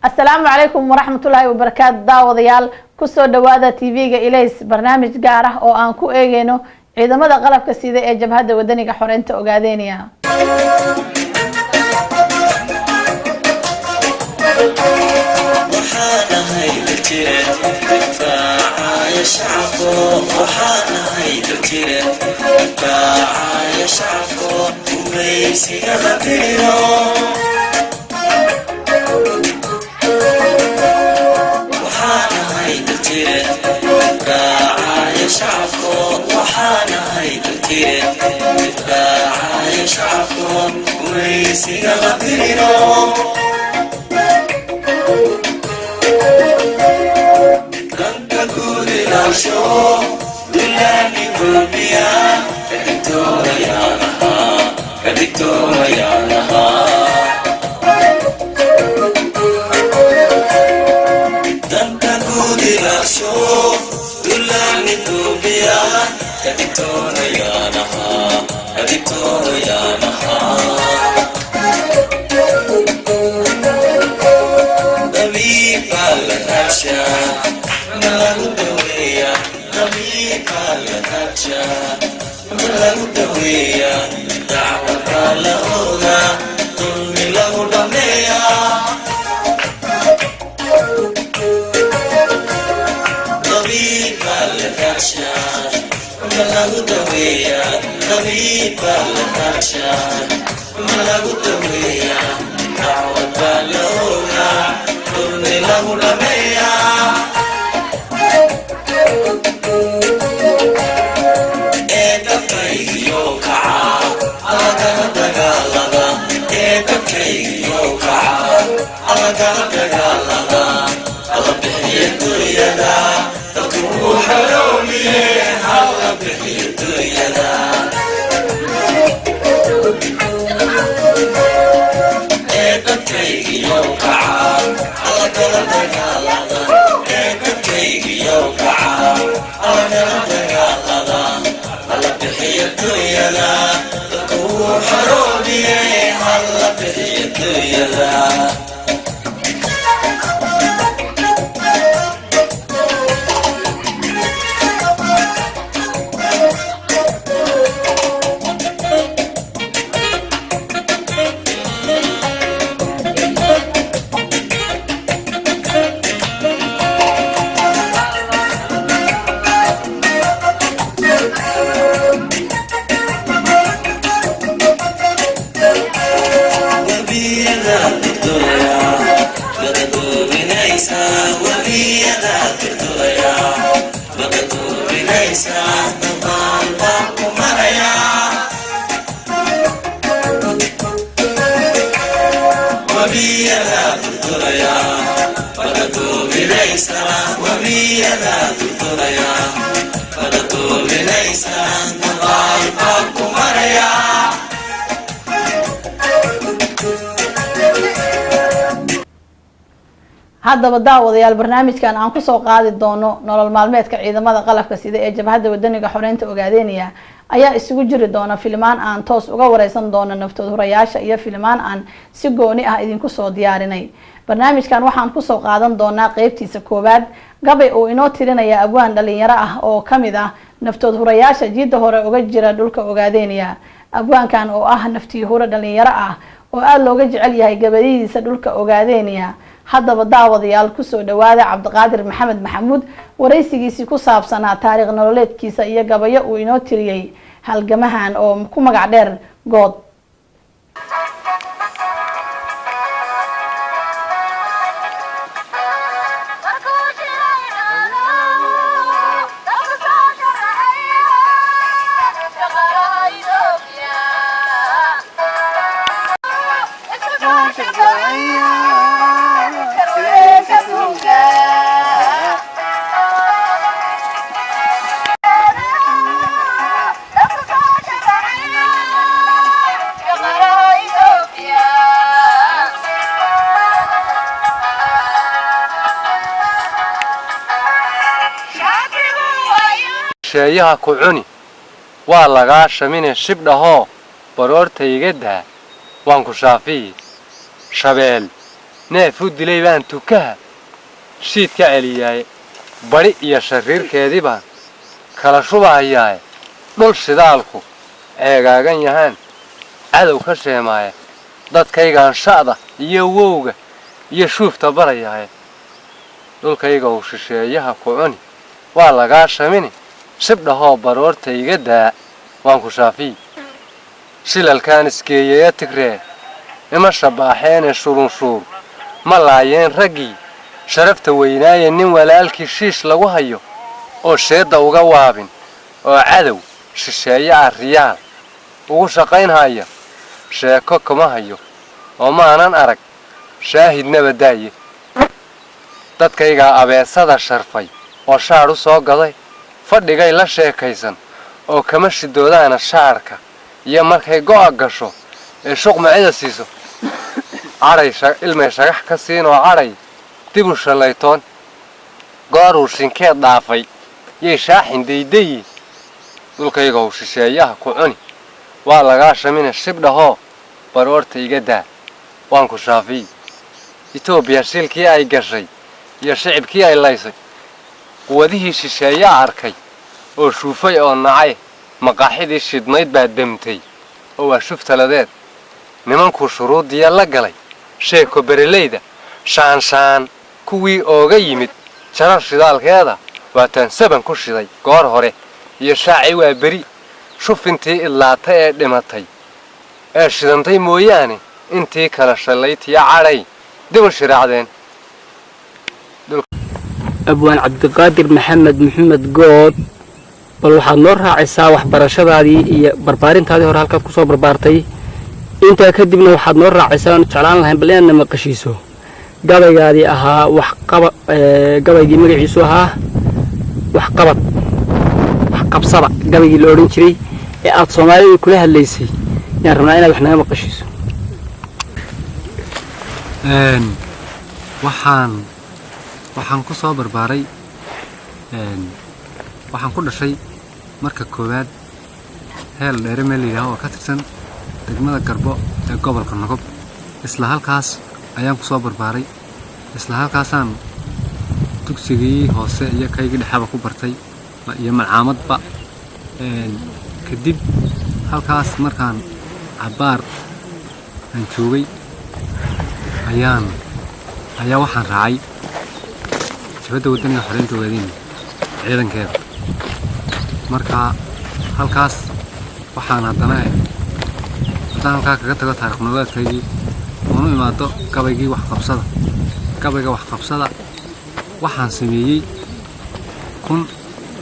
Asalaamu calaykum waraxmatullaahi wabarakaatu. Daawadayaal, kusoo dhawaada TV-ga Ilays, barnaamij gaar ah oo aan ku eegeyno ciidamada qalabka sida ee Jabhadda Wadaniga Xoreynta Ogaadeynaya. Waxaan ahay daljire difaacaya shacabko, waxaan ahay daljire difaacaya shacabko, gumaysigala diriro. Waxaan ahay daljire difaacaya shacabko, waxaan ahay daljire difaacaya shacabko, gumaysigala diriro. Danta guud ilaasho, dullaani gurbiya, ka digtoonayaanahaa, ka digtoonayaanahaa. Danta guud ilaasho, dullaani gurbiya, ka digtoonayaanahaa, ka digtoonayaanahaa. Dabiib baa la raadshaa, ma lagu daweeyaa? Dabiib baa la raadshaa, ma lagu daweeyaa? Dacwad baa la ogaa, dulmi lagu dhameeyaa. Dabiib baa la raadshaa, ma lagu daweeyaa? Dabiib baa la raadshaa, ma lagu daweeyaa? Dacwad baa la ogaa, dulmi lagu dhameeyaa. Ee dadkaygiyo kaca, alagala dagaalada. Ee dadkaygiyo kaca, alagala dagaalada. Hala bixiyo dunyada, dadku wuu xoroobiye. Hala bixiyo dunyada. Ee dadkaygiyo kaca, alagala dagaalada. Ee dadkaygiyo kaca, alagala dagaalada. Hala bixiyo dunyada, dadku wuu xoroobiye. Hala bixiyo dunyada. Wabiyada durduraya, badaduubinaysa. Wabiyada durduraya, badaduubinaysa. Dabaal baan ku maraya. Wabiyada durduraya, badaduubinaysa. Wabiyada durduraya, badaduubinaysa. Dabaal baan ku maraya. Haddaba daawadayaal, barnaamijkan aan kusoo qaadi doono nolol maalmeedka ciidamada qalabka sida ee Jabhadda Wadaniga Xoreynta Ogaadeynaya ayaa isugu jiri doona filimaan aan toos uga wareysan doono naftood hurayaasha iyo filimaan aan si gooni ah idinku soo diyaarinay. Barnaamijkan waxaan kusoo qaadan doonaa qeybtiisa koowaad gabay uu inoo tirinaya abwaan dhalinyaro ah oo kamid ah naftood hurayaasha jiidda hore uga jira dhulka Ogaadeynaya. Abwaankan oo ah naftii hure dhalinyaro ah oo aada looga jecel yahay gabadhidiisa dhulka Ogaadeynaya. Haddaba daawadayaal, kusoo dhawaada Cabdiqaadir Maxamed Maxamuud, waraysigiisii ku saabsanaa taariikh nololeedkiisa iyo gabayo uu inoo tiriyey halgamahan oo ku magac dheer Good. Sheeyaha ku cuni waa lagaa shamine, shibdhahoo baroorta iga daa, waan ku shaafiyi shabeel. Neef u dilay baan tukaha shiid ka celiyaaye, badi iyo shariirkeedii baan kala shubahayaaye. Dhul shidaalku ceegaagan yahaan cadow ka sheemaaya, dadkaygaan sha'da iyo wowga iyo shuufta barayaaye. Dhulkayga uu shisheeyaha ku cuni waa lagaa shamini, shibdhahoo baroorta iga daa waan ku shaafiyi. Shilalkaan isgeeyaya Tigree ima shabaaxeene, shurunshuur ma laayeen raggii sharafta weynaaye. Nin walaalkii shiish lagu hayo oo sheedda uga waabin oo cadow shisheeye ah riyaal ugu shaqaynhaya, sheeko kama hayo oo maanan arag shaahidnaba daaye. Dadkaygaa abeesada sharfay oo shaadh u soo gaday, fadhigay la sheekaysan oo kama shidoodaana shaadhka iyo markay go'a gasho ee shuqmacida siiso, cadhay ilmay shagax ka siin oo cadhay dibu shallaytoon. Gooruu shinkeed dhaafay yay shaaxin daydayi. Dhulkaygow shisheeyaha ku cuni waa lagaa shamina, shibdhahoo baroorta iga daa waan ku shaafiyi. Itoobiya shilkii ay gashay iyo shicibkii ay laysay, quwadihii shisheeyaa arkay oo shuufay oo nacay. Maqaaxidii shidhnayd baa demtay oo waa shuftaladeed. Nimankuu shuruuddiya la galay sheeko bereleyda shaanshaan kuwii ooga yimid jarar shidaalkeeda, waataan saban ku shiday goor hore iyo shaaci waa beri. Shufintii idlaatay ee dhimatay ee shidantay mooyaane, intii kala shallaytiya cadhay dibu shiraacdeen. Abwaan Cabdiqaadir Maxamed Maxamed Good, bal waxaad noo raacaysaa waxbarashadaadii iyo barbaarintaadii hore, halkaad kusoo barbaartay. Intaa kadibna waxaad noo raacaysaa oonu jeclaan lahayn bal inaad na maqashiiso gabaygaadii ahaa waxqaba, gabaygii magaciisu ahaa Waxqabad, Waxqabsada, gabaygii la odhan jiray ee aad Soomaalida kula hadlaysay yaan rabnaa inaad wax naga maqashiiso. Waxaan ku soo barbaaray, waxaan ku dhashay marka koowaad Heel Dheere meel la yidhaaho oo ka tirsan degmada Garbo ee gobolka Nogob. Isla halkaas ayaan ku soo barbaaray, isla halkaasaan dugsigii hoose iyo kaygii dhexaba ku bartay iyo malcaamadba. Kadib halkaas markaan cabbaar aan joogay ayaa waxaan raacay Jabhadda Waddaniga Xoreynta Ogaadeen ciidankeeda. Marka halkaas waxaan haddana, haddaan halkaa kaga tago taariikh nololeedkaygii oonu imaado gabaygii Waxqabsada, gabayga Waxqabsada waxaan sameeyey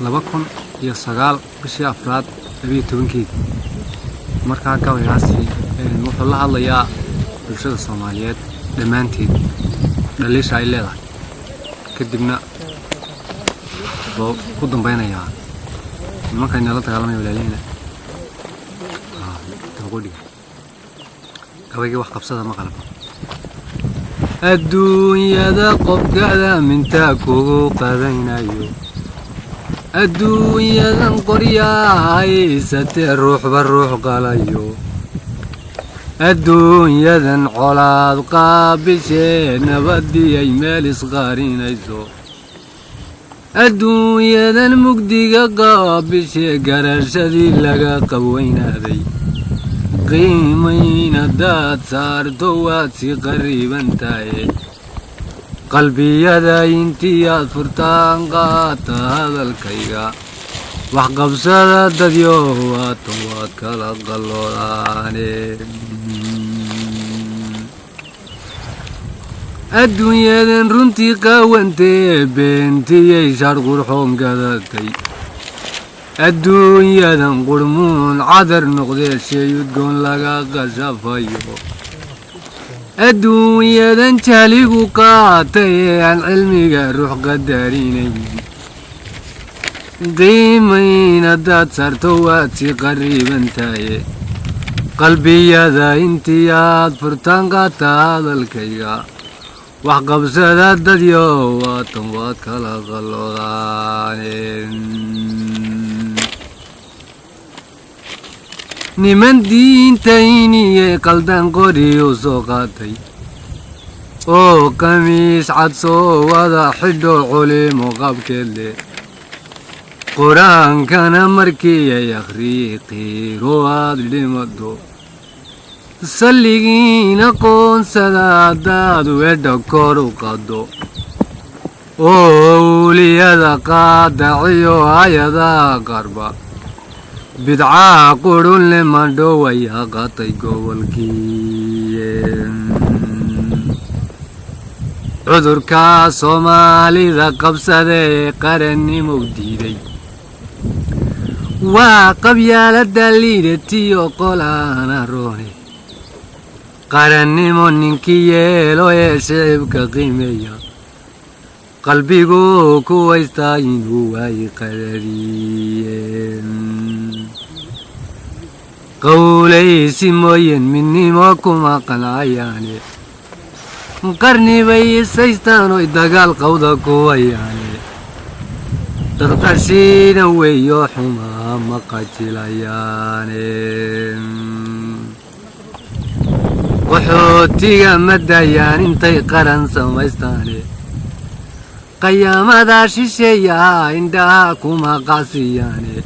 2009 bishii afraad 12-keedii. Markaa gabaygaasi wuxuu la hadlayaa bulshada Soomaaliyeed dhammaanteed dhaliisha ay leedahay, kadibna wuxuu ku dambaynayaa nimankayna la dagaalamaya walaalihina dabaqodhiga. Gabaygii Waxqabsada ma qalaba. Adduunyada qofkada mintaa kugu qadaynayo, adduunyadan qoryaa haysatee ruuxba ruux qalayo, adduunyadan colaad qaabishee nabadiyay meel isqaarinayso, adduunyadan mugdiga qaabishee garashadii laga qaweynaaday, qiimayn haddaad saarto waad si qariiban tahay. Qalbiyada intii aad furtaan qaata hadalkayga, waxqabsada dadyo, waatan waad kala qalloodaane. Adduunyadan runtii qaawantee beentiyey shaar qurxoon gadatay, adduunyadan qurmuun cadar noqdee shay udgoon laga qashafayo, adduunyadan jahligu qaatay ee aan cilmiga ruux qadarinayn, qiimayn haddaad saarto waad si qariiban tahaye. Qalbiyada intii aad furtaan qaata hadalkayga, waxqabsada dadyo, waatan waad kala qalloodaane. Niman diintayniyey qaldan qoriyuu soo qaatay. Oo qamiis cad soo wada xidho, culimo qabkeed leh, Qur-aankana markii ay akhriyi qiiro aad dhimado, salligiina qoonsada haddaad wedha kor u qado, oo owliyada qaadaciyo hay-adaha qarba bidcaha qurunle madhowayaa qatay gobolkii. Cudurkaa Soomaalida qabsada ee qarannimow diiday waa qabyaalada liidatiyo qolaana roone. Qarannimo ninkii yeelo ee shicibka qiimeeya, qalbigu ku haystaa inuu waayi qadadiye. Qowlaysi mooyeen midnimo kuma qancayaane, qarni bay isaystaan oy dagaal qawda kuwayaane. Dad qashiina weeyo xumaa ma qajilayaane. Qaxootiga ma dayaan intay qaran samaystaane, qayaamada shisheeyaha indhaha kuma qacsiyaane.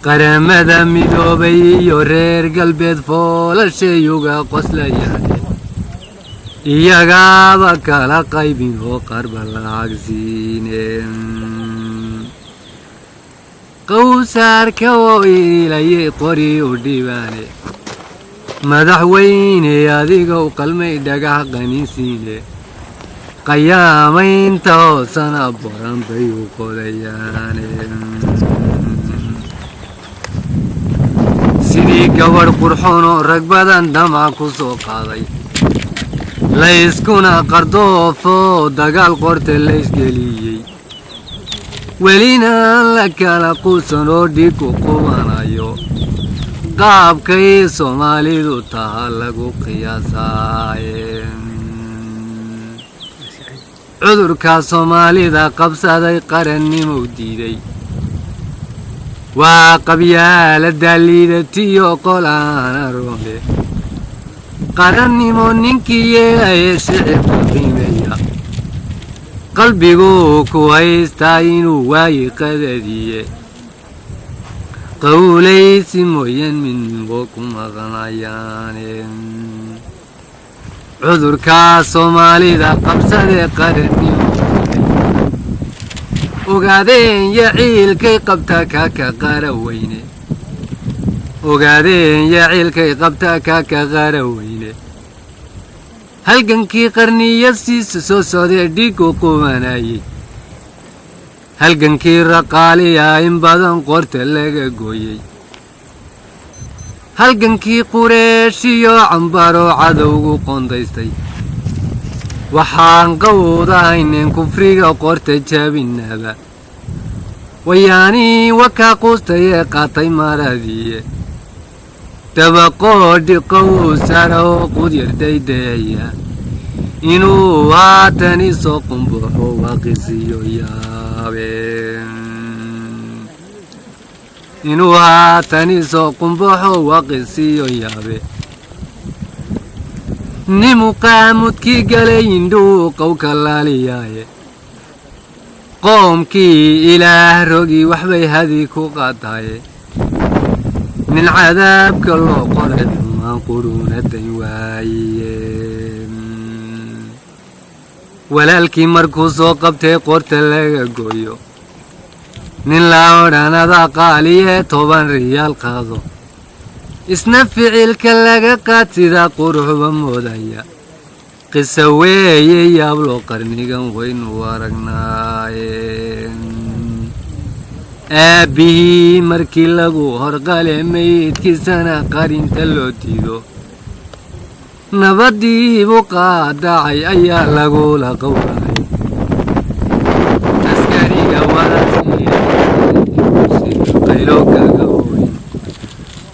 Qaramada Midoobay iyo reer galbeed foolasheeyuga qoslayaane, iyagaaba kala qaybin oo qarba lacag siine. Qowsaarka oo iilayay qori u dhibaane, madaxweyne adigow qalmay dhagax qaninsiine, qayaamaynta hoosana boran bay u qodayaane. Sidii gabadh qurxoonoo rag badan damac ku soo qaaday, layskuna qardoofo dagaal qorte laysgeliyey, welina la kala quusan oo dhigu qubanayo, qaabkay Soomaalidu taha lagu qiyaasaaye. Cudurkaa Soomaalida qabsaday qarannimow diiday waa qabyaalada liidatiyo qolaana roone. Qarannimo ninkii yeelaye shicibka qiimeeya, qalbigu ku haystaa inuu waayi qadadiye. Qowlaysi mooyeen midnimo kuma qanayaane. Cudurkaa Soomaalida qabsadee qarannimo ogaadeen yo ciilkay qabtaa kaaka qara weyne, ogaadeen yo ciilkay qabtaa kaaka qara weyne. Halgankii qarniya siisa soo socdee dhiigu qubanayey, halgankii raqaaliya in badan qorta laga gooyey, halgankii Qureeshiyo Cambaroo cadowgu qoondaystay, waxaan qawdahaynen kufriga qorta jabinaba. Wayaanii wakaa quustayee qaatay maradiiye, dabaqoodhi qowsara oo qudyardaydeeya, inuu haatan isoo qumbuxo waaqisiyo yaabe, inuu haatan isoo qumbuxo waaqisiyo yaabe. Nimu qaamudkii galay indhuu qow kalaaliyaaye, qoomkii Ilaah rogi waxbay hadi ku qaataye. Nin cadaabka loo qoray xumaan quruunadan waaye, walaalkii markuu soo qabtay qorta laga gooyo, nin la odhanada qaaliye 10 riyaal qaado, isna ficilka laga qaad sidaa quruxba moodaya. Qisa weeye yaablo qarnigan waynu aragnaaye. Aabbihii markii lagu horqale meydkiisana qarinta loo diido, nabadiibu qaadacay ayaa lagula qowracay. Askariga qaylo kaga ooyin,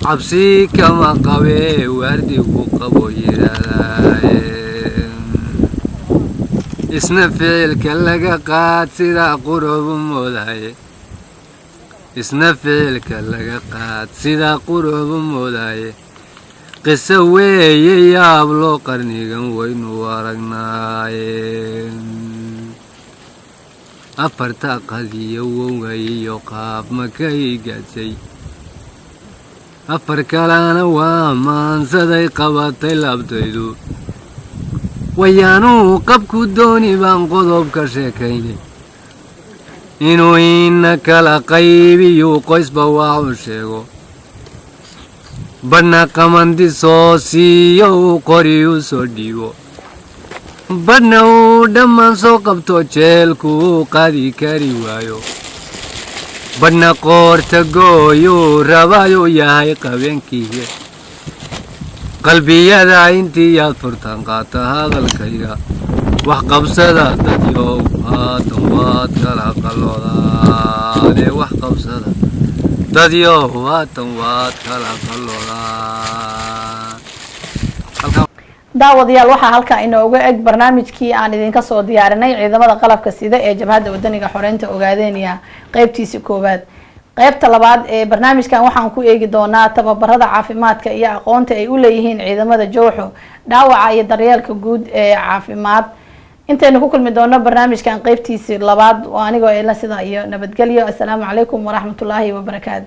cabsi kama qabee, waardigu qabo yidhahdaaye. Isna ficilka laga qaad sidaa qurubu moodaye, isna ficilka laga qaad sidaa qurubu moodaye. Qiso weeye yaablo, qarnigan waynu aragnaaye. Afarta qadiyo wowga iyo qaab makay gadsay, afar kalena waa maansaday qabatay laabtaydu. Wayaanuu qabku dooni baan qodob ka sheekaynay, inuu ina kala qaybiyuu qoysba wax u sheego, badhna qamandi soo siiyo uu qori u soo dhiibo, badhna uu dhammaan soo qabto jeelku uu qaadi kari waayo, badhna qoorta gooyuu rabayuu yahay qabeenkiiye. Qalbiyada intii yaad furtaan, qaata hadalkayga, wax qabsada dadyow, haatan waad kala qaloodaane. Wax qabsada dadyow, haatan waad kala qalloodaan. Daawadayaal, waxaa halkaa inooga eg barnaamijkii aan idinka soo diyaarinay ciidamada qalabka sida ee Jabhadda Wadaniga Xoreynta Ogaadeynaya, qeybtiisi koowaad. Qeybta labaad ee barnaamijkan waxaan ku eegi doonaa tababarada caafimaadka iyo aqoonta ay u leeyihiin ciidamada jowxo, dhaawaca iyo daryeelka guud ee caafimaad. Intaynu ku kulmi doono barnaamijkan qeybtiisi labaad oo anigoo ela, sida iyo nabadgelyo. Assalaamu calaykum waraxmatullaahi wabarakaatu.